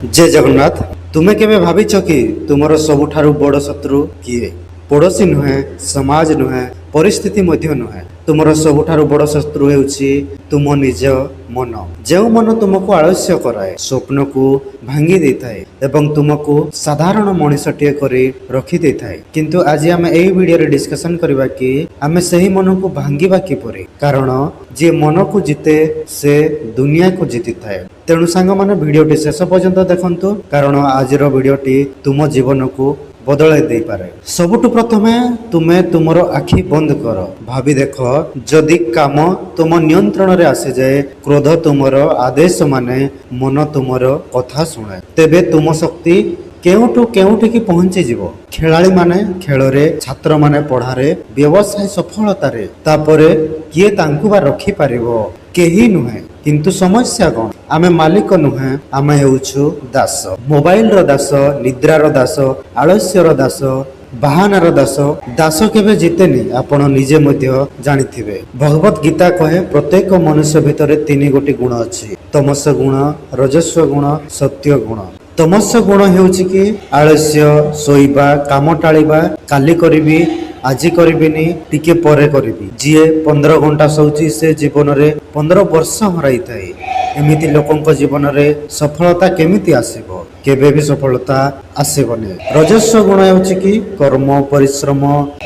ଜୟ ଜଗନ୍ନାଥ। ତୁମେ କେବେ ଭାବିଛ କି ତୁମର ସବୁଠାରୁ ବଡ଼ ଶତ୍ରୁ କିଏ? ପଡ଼ୋଶୀ ନୁହେଁ, ସମାଜ ନୁହେଁ, ପରିସ୍ଥିତି ମଧ୍ୟ ନୁହେଁ। ତୁମର ସବୁଠାରୁ ବଡ଼ ଶତ୍ରୁ ହେଉଛି ତୁମ ନିଜ ମନ। ଯେଉଁ ମନ ତୁମକୁ ଆଳସ୍ୟ କରାଏ, ସ୍ୱପ୍ନକୁ ଭାଙ୍ଗି ଦେଇଥାଏ ଏବଂ ତୁମକୁ ସାଧାରଣ ମଣିଷଟିଏ କରି ରଖିଦେଇଥାଏ। କିନ୍ତୁ ଆଜି ଆମେ ଏହି ଭିଡ଼ିଓରେ ଡିସ୍କସନ୍ କରିବା କି ଆମେ ସେହି ମନକୁ ଭାଙ୍ଗିବା କିପରି, କାରଣ ଯିଏ ମନକୁ ଜିତେ, ସେ ଦୁନିଆକୁ ଜିତିଥାଏ। ତେଣୁ ସାଙ୍ଗମାନେ, ଭିଡ଼ିଓଟି ଶେଷ ପର୍ଯ୍ୟନ୍ତ ଦେଖନ୍ତୁ, କାରଣ ଆଜିର ଭିଡ଼ିଓଟି ତୁମ ଜୀବନକୁ ବଦଳାଇ ଦେଇପାରେ। ସବୁଠୁ ପ୍ରଥମେ ତୁମେ ତୁମର ଆଖି ବନ୍ଦ କର। ଭାବି ଦେଖ, ଯଦି କାମ ତୁମ ନିୟନ୍ତ୍ରଣରେ ଆସିଯାଏ, କ୍ରୋଧ ତୁମର ଆଦେଶ ମାନେ, ମନ ତୁମର କଥା ଶୁଣେ, ତେବେ ତୁମ ଶକ୍ତି କେଉଁଠୁ କେଉଁଠିକି ପହଞ୍ଚିଯିବ। ଖେଳାଳିମାନେ ଖେଳରେ, ଛାତ୍ରମାନେ ପଢ଼ାରେ, ବ୍ୟବସାୟ ସଫଳତାରେ। ତାପରେ କିଏ ତାଙ୍କୁ ବା ରଖିପାରିବ? କେହି ନୁହେଁ। କିନ୍ତୁ ସମସ୍ୟା କ'ଣ? ଆମେ ମାଲିକ ନୁହେଁ, ଆମେ ହେଉଛୁ ଦାସ। ମୋବାଇଲର ଦାସ, ନିଦ୍ରାର ଦାସ, ଆଳସ୍ୟର ଦାସ, ବାହାନାର ଦାସ। ଦାସ କେବେ ଜିତେନି, ଆପଣ ନିଜେ ମଧ୍ୟ ଜାଣିଥିବେ। ଭଗବତ ଗୀତା କହେ, ପ୍ରତ୍ୟେକ ମନୁଷ୍ୟ ଭିତରେ ତିନି ଗୋଟି ଗୁଣ ଅଛି: ତମସ ଗୁଣ, ରଜସ୍ୱ ଗୁଣ, ସତ୍ୟ ଗୁଣ। ତମସ ଗୁଣ ହେଉଛି କି ଆଳସ୍ୟ, ଶୋଇବା, କାମ ଟାଳିବା, କାଲି କରିବି, ଆଜି କରିବିନି, ଟିକେ ପରେ କରିବି। ଯିଏ 15 ଘଣ୍ଟା ଶୋଉଛି, ସେ ଜୀବନରେ 15 ବର୍ଷ ହରାଇଥାଏ। ଏମିତି ଲୋକଙ୍କ ଜୀବନରେ ସଫଳତା କେମିତି ଆସିବ? କେବେ ବି ସଫଳତା ଆସିବନି। ରଜସ୍ୱ ଗୁଣ ହେଉଛି କି କର୍ମ, ପରିଶ୍ରମ,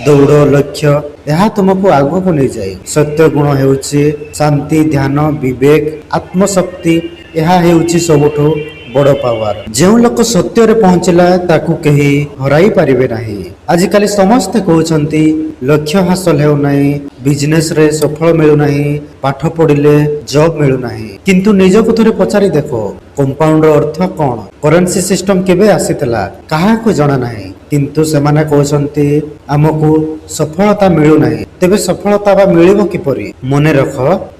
ଦୌଡ଼, ଲକ୍ଷ୍ୟ। ଏହା ତୁମକୁ ଆଗକୁ ନେଇଯାଏ। ସତ୍ୟ ଗୁଣ ହେଉଛି ଶାନ୍ତି, ଧ୍ୟାନ, ବିବେକ, ଆତ୍ମଶକ୍ତି। ଏହା ହେଉଛି ସବୁଠୁ ବଡ଼ ପାୱାର। ଯେଉଁ ଲୋକ ସତ୍ୟରେ ପହଞ୍ଚିଲା, ତାକୁ କେହି ହରାଇ ପାରିବେ ନାହିଁ। ଆଜିକାଲି ସମସ୍ତେ କହୁଛନ୍ତି, ଲକ୍ଷ୍ୟ ହାସଲ ହେଉନାହିଁ, ବିଜନେସରେ ସଫଳ ମିଳୁନାହିଁ, ପାଠ ପଢିଲେ ଜବ୍ ମିଳୁନାହିଁ। କିନ୍ତୁ ନିଜକୁ ଥରେ ପଚାରି ଦେଖ, କମ୍ପାଉଣ୍ଡର ଅର୍ଥ କଣ? କରେନ୍ସି ସିଷ୍ଟମ କେବେ ଆସିଥିଲା? କାହାକୁ ଜଣା ନାହିଁ। କିନ୍ତୁ ସେମାନେ କହୁଛନ୍ତି, ଆମକୁ ସଫଳତା ମିଳୁନାହିଁ। ତେବେ ସଫଳତା ବା ମିଳିବ କିପରି? ମନେ ରଖ,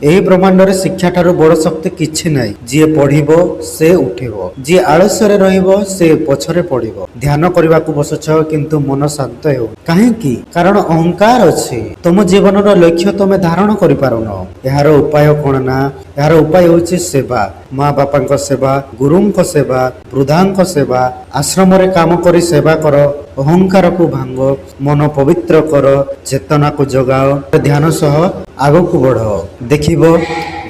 ଏହି ବ୍ରହ୍ମାଣ୍ଡରେ ଶିକ୍ଷା ଠାରୁ ବଡ଼ ଶକ୍ତି କିଛି ନାହିଁ। ଯିଏ ପଢିବ, ସେ ଉଠିବ। ଯିଏ ଆଳସ୍ୟରେ ରହିବ, ସେ ପଛରେ ପଡ଼ିବ। ଧ୍ୟାନ କରିବାକୁ ବସୁଛ, କିନ୍ତୁ ମନ ଶାନ୍ତ ହେଉ କାହିଁକି? କାରଣ ଅହଙ୍କାର ଅଛି। ତୁମ ଜୀବନର ଲକ୍ଷ୍ୟ ତମେ ଧାରଣ କରିପାରୁନ। ଏହାର ଉପାୟ କଣ ନା, ଏହାର ଉପାୟ ହେଉଛି ସେବା। ମା ବାପାଙ୍କ ସେବା, ଗୁରୁଙ୍କ ସେବା, ବୃଦ୍ଧାଙ୍କ ସେବା, ଆଶ୍ରମରେ କାମ କରି ସେବା କର। ଅହଙ୍କାରକୁ ଭାଙ୍ଗ, ମନ ପବିତ୍ର କର, ଚେତନାକୁ ଜଗାଅ, ଧ୍ୟାନ ସହ ଆଗକୁ ବଢ। ଦେଖିବ,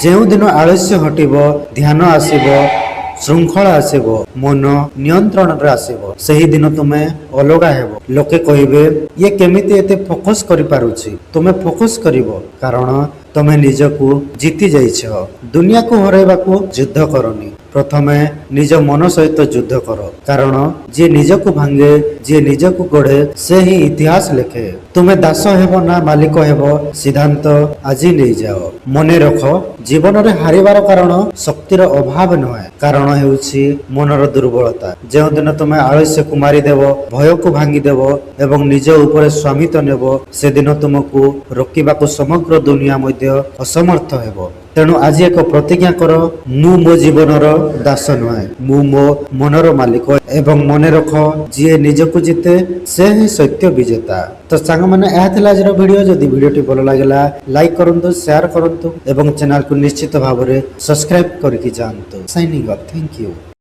ଯେଉଁଦିନ ଆଳସ୍ୟ ହଟିବ, ଧ୍ୟାନ ଆସିବ, ଶୃଙ୍ଖଳା ଆସିବ, ମନ ନିୟନ୍ତ୍ରଣରେ ଆସିବ, ସେହିଦିନ ତୁମେ ଅଲଗା ହେବ। ଲୋକେ କହିବେ, ଇଏ କେମିତି ଏତେ ଫୋକସ କରିପାରୁଛି? ତୁମେ ଫୋକସ କରିବ, କାରଣ ତମେ ନିଜକୁ ଜିତି ଯାଇଛ। ଦୁନିଆକୁ ହରାଇବାକୁ ଯୁଦ୍ଧ କରନି, ପ୍ରଥମେ ନିଜ ମନ ସହିତ ଯୁଦ୍ଧ କର। କାରଣ ଯିଏ ନିଜକୁ ଭାଙ୍ଗେ, ଯିଏ ନିଜକୁ ଗଢେ, ସେ ହିଁ ଇତିହାସ ଲେଖେ। ତୁମେ ଦାସ ହେବ ନା ମାଲିକ ହେବ, ସିଦ୍ଧାନ୍ତ ଆଜି ନେଇଯାଅ। ମନେ ରଖ, ଜୀବନରେ ହାରିବାର କାରଣ ଶକ୍ତିର ଅଭାବ ନୁହେଁ, କାରଣ ହେଉଛି ମନର ଦୁର୍ବଳତା। ଯେଉଁଦିନ ତୁମେ ଆଳସ୍ୟକୁ ମାରିଦେବ, ଭୟକୁ ଭାଙ୍ଗିଦେବ ଏବଂ ନିଜ ଉପରେ ସ୍ୱାମିତ୍ୱ ନେବ, ସେଦିନ ତୁମକୁ ରୋକିବାକୁ ସମଗ୍ର ଦୁନିଆ ମଧ୍ୟ ଅସମର୍ଥ ହେବ। ତେଣୁ ଆଜି ଏକ ପ୍ରତିଜ୍ଞା କର, ମୁଁ ମୋ ଜୀବନର ଦାସ ନୁହେଁ, ମୁଁ ମୋ ମନର ମାଲିକ। ଏବଂ ମନେ ରଖ, ଯିଏ ନିଜକୁ ଜିତେ, ସେ ହିଁ ସତ୍ୟ ବିଜେତା। ତ ସାଙ୍ଗମାନେ, ଏହା ଥିଲା ଆଜିର ଭିଡ଼ିଓ। ଯଦି ଭିଡ଼ିଓଟି ଭଲ ଲାଗିଲା, ଲାଇକ୍ କରନ୍ତୁ, ସେୟାର କରନ୍ତୁ ଏବଂ ଚ୍ୟାନେଲକୁ ନିଶ୍ଚିତ ଭାବରେ ସବସ୍କ୍ରାଇବ କରିକି ଯାଆନ୍ତୁ। Signing off, thank you.